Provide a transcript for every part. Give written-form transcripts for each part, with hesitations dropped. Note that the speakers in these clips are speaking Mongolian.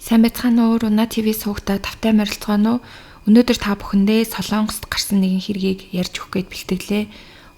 Сайн байцгаана уу? Руна ТV суугтаа тавтай морилцгооно уу? Өнөөдөр та бүхэндээ Солонгост гарсан нэгэн хэргийг ярьж өгөх гээд бэлтгэлээ.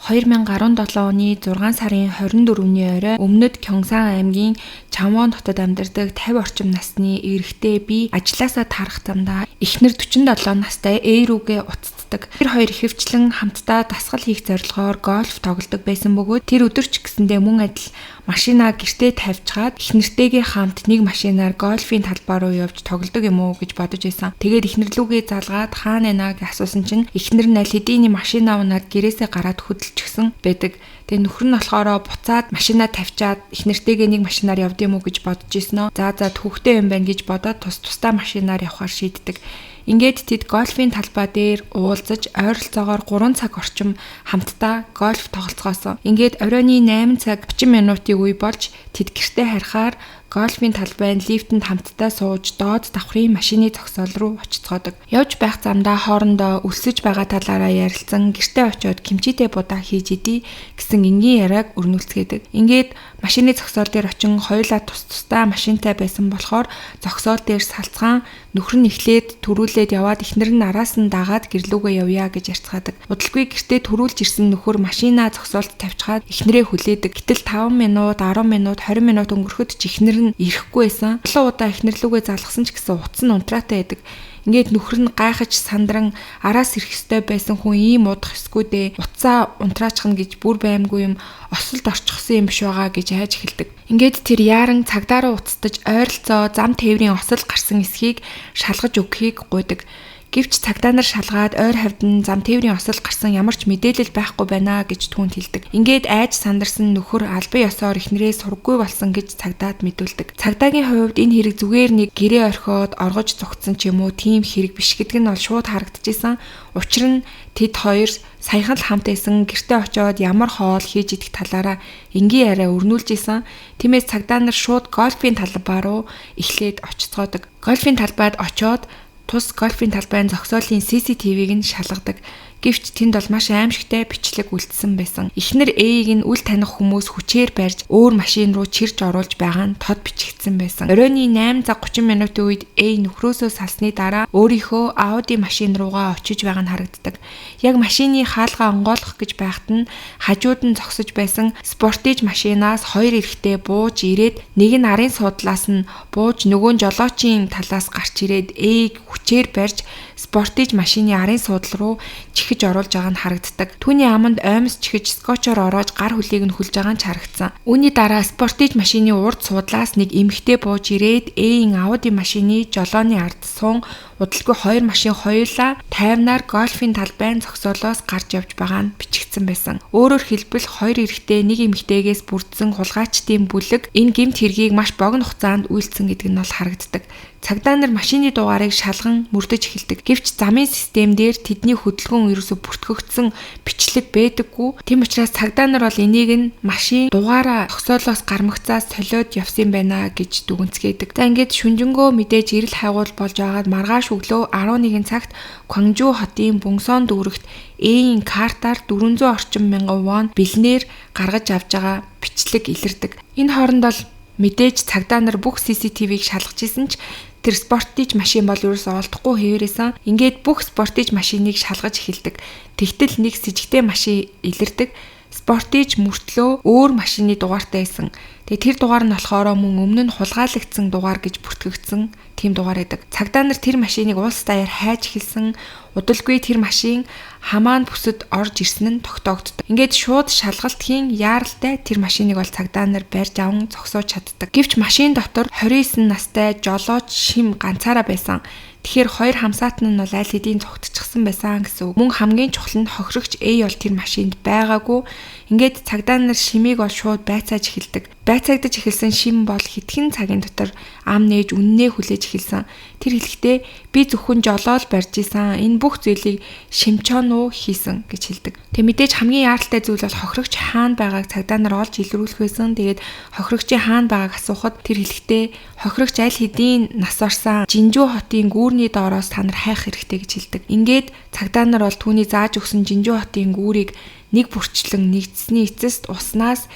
2017 оны 6 сарын 24-ний орой өмнөд Кёнсан аймгийн Чанвон хотод амьдардаг 50 орчим насны эрэгтэй би ажлаасаа тарах замдаа эхнэр 47 настай Э рүүгээ уцтдаг. Тэр хоёр ихэвчлэн хамтдаа дасгал хийх зорилгоор гольф тоглодог байсан бөгөөд тэр өдөр ч гэсэндээ мөн адил машинаа гэртээ тавьчихаад эхнэртэйгээ хамт нэг машинаар гольфын талбай руу явж тоглодог юм уу гэж бодож байсан. Тэгээд эхнэр лүүгээ залгаад хаана байна гэж асуусан чинь эхнэр нь аль хэдийн машинаа унаад гэрээсээ гараад хөдөлчихсөн байдаг. Тэгээ нөхөр нь болохоор буцаад машинаа тавьчаад эхнэртэйгээ нэг машинаар явд юм уу гэж бодож ирсэн. За түүхтэй юм байна гэж бодоод тус тусдаа машинаар явахаар шийддэг. Ингээд тэд гольфын талбай дээр уулзаж ойролцоогоор 3 цаг орчим хамтдаа гольф тоглолцгоосон. Ингээд оройн 8 цаг 30 минутын үе болж тэд гэртээ харихаар гольфын талбайд лифтэнд хамтдаа сууж доод давхрын машины зогсоол руу очицгоодог. Явж байх замдаа хоорондоо өлсөж байгаа талаараа ярилцсан, гэртээ очиод кимчитэй будаа хийж идье гэсэн энгийн яриаг өрнүүлцгээдэг. Ингээд машины зогсоол дээр очин хоёулаа тус тусдаа машинтай байсан болохоор зогсоол дээр салцгаан нөхөр нь эхлээд түрүүлээд яваад эхнэр нь араас нь дагаад гэрлүүгээ явъя гэж ярьцгаадаг. Удалгүй гэртээ түрүүлж ирсэн нөхөр машинаа зогсоолд тавьчихад эхнэрээ хүлээдэг. Гэтэл 5 минут, 10 минут, 20 минут өнгөрөхөд ч эхнэр нь ирэхгүй байсан. Олон удаа эхнэр лүүгээ залгасан ч гэсэн утас нь унтраатай байдаг. Ингээд нөхөр нь гайхаж сандран араас ирэх ёстой байсан хүн ийм удах ёсгүй дээ. Утсаа унтраачхна гэж бүр баймгүй юм осолд орчихсон юм биш байгаа гэж айж эхэлдэг. Ингээд тэр яаран цагдаа руу уцтаж ойролцоо зам тээврийн осол гарсан эсхийг шалгаж өгөхийг гуйдаг. Гэвч цагдаа нар шалгаад ойр хавьд нь зам тээврийн осол гарсан ямар ч мэдээлэл байхгүй байна гэж түүнд хэлдэг. Ингээд айж сандарсан нөхөр албан ёсоор эхнэрээ сурггүй болсон гэж цагдаад мэдүүлдэг. Цагдаагийн хувьд энэ хэрэг зүгээр нэг гэрээ орхиод оргож зугтсан ч юм уу тийм хэрэг биш гэдэг нь бол шууд харагдчихсан. Учир нь тэд хоёр саяхан л хамт байсан, гэртээ очиод ямар хоол хийж идэх талаараа энгийн яриа өрнүүлж исэн. Тиймээс цагдаа нар шууд гольфын талбай руу эхлээд очицгоодог. Гольфын талбайд очиод тус гольфын талбайн зогсоолын CCTV-г нь шалгадаг. Гэвч тэнд бол маш аимшигтай бичлэг үлдсэн байсан. Эхнэр Э-г нь үл таних хүмүүс хүчээр барьж өөр машин руу чирж оруулж байгаа нь тод бичигдсэн байсан. Оройн 8 цаг 30 минутын үед Э нөхрөөсөө салсны дараа өөрийнхөө Audi машин руугаа очиж байгаа нь харагддаг. Яг машины хаалгаа онгойлгох гэж байхад нь хажууд нь зогсож байсан Sportage машинаас хоёр эрэгтэй бууж ирээд нэг нь арын суудлаас нь бууж нөгөө нь жолоочийн талаас гарч ирээд Э-г хүчээр барьж Sportage машины арын суудал руу чихэж оруулж байгаа нь харагддаг. Түүний аманд оймс чихэж скотчоор ороож гар хүлийг нь хүлж байгаа нь ч харагдсан. Үүний дараа Sportage машины урд суудлаас нэг эмэгтэй бууж ирээд Э-ийн Audi машины жолооны ард суун удалгүй хоёр машин хоёулаа тайвнаар гольфын талбайн зогсоолоос гарч явж байгаа нь бичигдсэн байсан. Өөрөөр хэлбэл хоёр эрэгтэй нэг эмэгтэйгээс бүрдсэн хулгайчдын бүлэг энэ гэмт хэргийг маш богино хугацаанд үйлдсэн гэдэг нь бол харагддаг. Цагдаа нар машины дугаарыг шалган мөрдөж эхэлдэг. Гэвч замын систем дээр тэдний хөдөлгөөн ерөөсө бүртгэгдсэн бичлэг байдаггүй. Тийм учраас цагдаа нар бол энийг нь машин дугаараа зогсоолоос гармагцаас солиод явсан юм байна гэж дүгнцгээдэг. За ингээд шүнжэнгөө мэдээж эрэл хайгуул болж байгаад маргааш өглөө 11 цагт Кванжу хотын Бүнсон дүүрэгт Э-ийн картаар 400 орчим мянган вон бэлнээр гаргаж авч байгаа бичлэг илэрдэг. Энэ хооронд бол мэдээж цагдаа нар бүх CCTV-г шалгаж исэн ч тэр Sportage машин бол ерөөсөө олдохгүй хэвээрээсэн. Ингээд бүх Sportage машиныг шалгаж эхэлдэг. Тэгтэл нэг сэжигтэй машин илэрдэг. Sportage мөртлөө өөр машины дугаартай байсан. Тэгээ тэр дугаар нь болохоор мөн өмнө нь хулгайлагдсан дугаар гэж бүртгэгдсэн тийм дугаар байдаг. Цагдаа нар тэр машиныг улс даяар хайж эхэлсэн. Удалгүй тэр машин хамаан бүсэд орж ирсэн нь тогтоогддог. Ингээд шууд шалгалт хийн яаралтай тэр машиныг бол цагдаа нар барьж аван зогсоож чаддаг. Гэвч машин дотор 29 настай жолооч шим ганцаараа байсан. Тэгэхээр хоёр хамсаатан нь бол аль хэдийн цугтчихсан байсан гэсэн үг. Мөн хамгийн чухал нь хохирогч Э бол тэр машинд байгаагүй. Ингээд цагдаа нар шимийг бол шууд байцааж эхэлдэг. Байцаагдаж эхэлсэн шим бол хэдхэн цагийн дотор ам нээж үннээ хүлээж эхэлсэн. Тэр хэлэхдээ би зөвхөн жолоол барьж исэн. Энэ бүх зүйлийг шимчон уу хийсэн гэж хэлдэг. Тэг мэдээж хамгийн яаралтай зүйл бол хохирогч хаана байгааг цагдаа нар олж илрүүлэх байсан. Тэгээд хохирогчийн хаана байгааг асуухад тэр хэлэхдээ хохирогч аль хэдийн нас орсон Жинжүү хотын гүүрний доороос та нар хайх хэрэгтэй гэж хэлдэг. Ингээд цагдаа нар бол түүний зааж өгсөн Жинжүү хотын гүүрийг нэг бүрчлэн нэгдсэний эцэст уснаас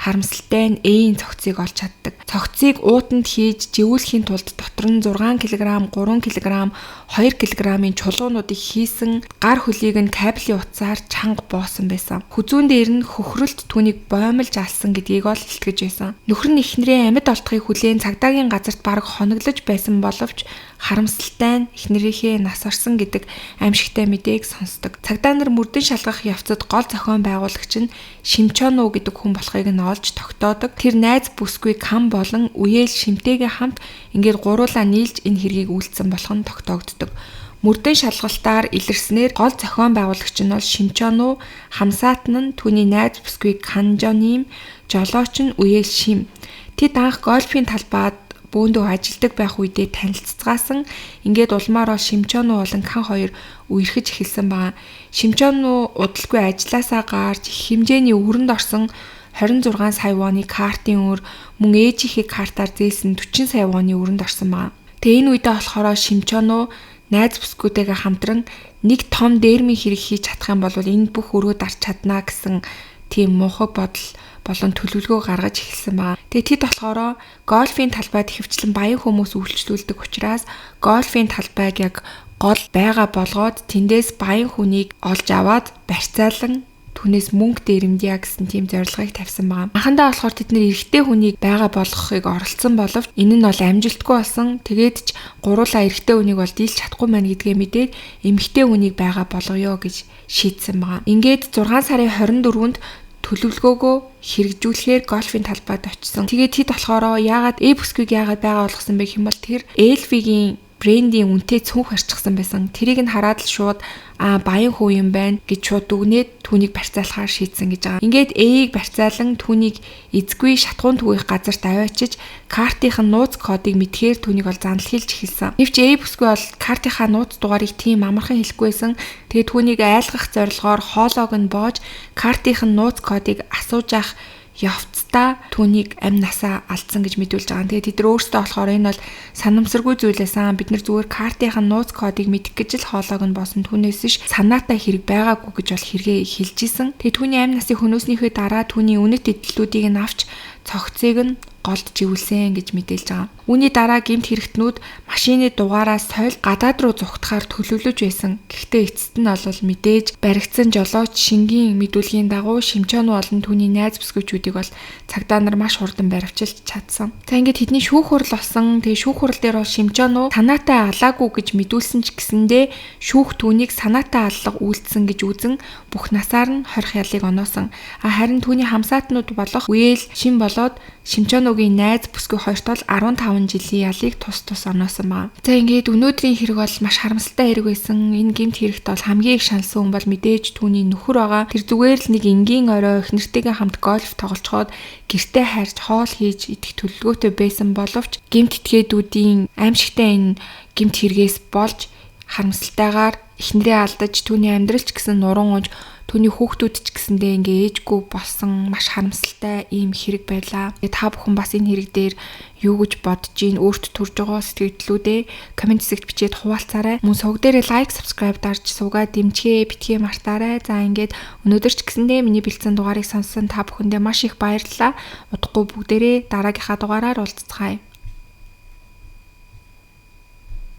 Харамсалтай нь Э-ийн цогцыг олж чаддаг. Цогцыг уутанд хийж живүүлэхийн тулд дотор нь 6 кг, 3 кг, 2 кг-ын чулуунуудыг хийсэн гар хөлийг нь кабелийн утсаар чанга боосон байсан. Хүзүүн дээр нь хөхрөлт түүнийг боомлж алсан гэдгийг ол илтгэж байсан. Нөхөр нь эхнэрээ амьд олдохыг хүлээн цагдаагийн газарт бараг хоноглож байсан боловч харамсалтай нь эхнэрийнхээ нас орсон гэдэг аимшигтай мэдээг сонсдог. Цагдаа нар мөрдөн шалгах явцад гол зохион байгуулагч нь Шимчону гэдэг хүн болохыг нь олж тогтоодог. Тэр найз бүсгүй Кам болон Үеэл Шимтэйгээ хамт ингээд гуруулаа нийлж энэ хэргийг үйлдсэн болох нь тогтоогддог. Мөрдөн шалгалтаар илэрснээр гол зохион байгуулагч нь бол Шимчону, хамсаат нь түүний найз бүсгүй Канжоним, жолооч нь Үеэл Шим. Тэд анх гольфийн талбайд бөөндөө ажилдаг байх үедээ танилцгаасан. Ингээд улмаар бол Шимчону болон Кан хоёр үерхэж эхэлсэн байгаа. Шимчону удалгүй ажилласаа гарч их хэмжээний өрөнд орсон 26 сая воны картын өр мөн ээжийнхээ картаар зээлсэн 40 сая воны өрөнд орсон байгаа. Тэгээ энэ үедээ болохоор Шимчону найз бүсгүйтэйгээ хамтран нэг том дээрмийн хэрэг хийж чадах юм бол энэ бүх өрөө дарч чадна гэсэн тийм муухай бодол болон төлөвлөгөө гаргаж эхэлсэн байгаа. Тэгээ тэд болохоор гольфийн талбайд ихэвчлэн баян хүмүүс үйлчлүүлдэг учраас гольфийн талбайг яг гол байгаа болгоод тэндээс баян хүнийг олж аваад барьцаалан түүнээс мөнгө дээрэмдъя гэсэн тийм зорилгыг тавьсан байгаа. Анхандаа болохоор тэд нэр эрэгтэй хүнийг байгаа болгохыг оролцсон боловч энэ нь бол амжилтгүй болсон. Тэгээд ч гуруулаа эрэгтэй хүнийг бол дийлж чадахгүй байна гэдгээ мэдээд эмэгтэй хүнийг байгаа болгоё гэж шийдсэн байгаа. Ингээд 6 сарын 24-нд төлөвлөгөөгөө хэрэгжүүлэхээр гольфийн талбайд очсон. Тэгээд тэд болохоор яагаад Э бүсгүйг яагаад байгаа болгосон бэ гэх юм бол тэр LV-гийн брендийн үнэтэй цүнх барьчихсан байсан. Тэрийг нь хараад л шууд баян хүү юм байна гэж шууд дүгнээд түүнийг барьцаалахаар шийдсэн гэж байгаа. Ингээд Э-ийг барьцаалан түүнийг эзгүй шатхуун түгэх газарт аваачиж картынх нь нууц кодыг мэдхээр түүнийг бол зандал хийлж эхэлсэн. Гэвч Э бүсгүй бол картынхаа нууц дугаарыг тийм амархан хэлэхгүй байсан. Тэгээд түүнийг айлгах зорилгоор хоолоог нь боож картынх нь нууц кодыг асууж авах явцдаа түүнийг амь насаа алдсан гэж мэдүүлж байгаа. Тэгээд тэд нар өөрсдөө болохоор энэ бол санамсаргүй зүйлээсэн. Бид нар зүгээр картынх нь нууц кодыг мэдэх гэж л хоолоог нь боосон. Түүнээс биш санаатай хэрэг байгаагүй гэж бол хэрэгээ хэлж исэн. Тэгээд түүний амь насыг хөнөөснийхөө дараа түүний үнэт эдлүүдийг нь авч цогцыг нь голд живүүлсэн гэж мэдээлж байгаа. Үүний дараа гэмт хэрэгтнүүд машины дугаараа сойл гадаад руу зугтахаар төлөвлөж байсан. Гэхдээ эцэст нь бол мэдээж баригдсан жолооч шингийн мэдүүлгийн дагуу Шимчону болон түүний найз бүсгүйчүүдийг бол цагдаа нар маш хурдан баривчилж чадсан. За ингээд тэдний шүүх хурал болсон. Тэгээ шүүх хурал дээр бол Шимчону санаатай алаагүй гэж мэдүүлсэн ч гэсэндээ шүүх түүнийг санаатай аллага үйлдсэн гэж үзэн бүх насаар нь хорих ялыг оноосон. Харин түүний хамсаатнууд болох Үеэл Шим болоод Шимчонугийн найз бүсгүй хоёрт бол 15 жилийн ялыг тус тус оноосон байна. За ингээд өнөөдрийн хэрэг бол маш харамсалтай хэрэг байсан. Энэ гэмт хэрэгт бол хамгийн их шаналсан хүн бол мэдээж түүний нөхөр байгаа. Тэр зүгээр л нэг энгийн орой их нэртэйгээ хамт гольф тоглолцоход гэртээ хайрч хоол хийж идэх төлөвлөгөөтэй байсан боловч гэмт этгээдүүдийн аимшигтай энэ гэмт хэрэгээс болж харамсалтайгаар эхнэрээ алдаж түүний амьдрал ч гэсэн нуран унж түүний хүүхдүүд ч гэсэндээ ингээ ээжгүй болсон маш харамсалтай ийм хэрэг байлаа. Та бүхэн бас энэ хэрэг дээр юу гэж бодож гин өөрт төрж байгаа сэтгэлдлүүдээ коммент хэсэгт бичээд хуваалцаарай. Мөн сувг дээрээ лайк, subscribe дарж сувгаа дэмжихээ битгий мартаарай. За ингээд өнөөдөр ч гэсэндээ миний бэлдсэн дугаарыг сонссон та бүхэндээ маш их баярлалаа. Удахгүй бүгдээрээ дараагийнхаа дугаараар уулзцгаая.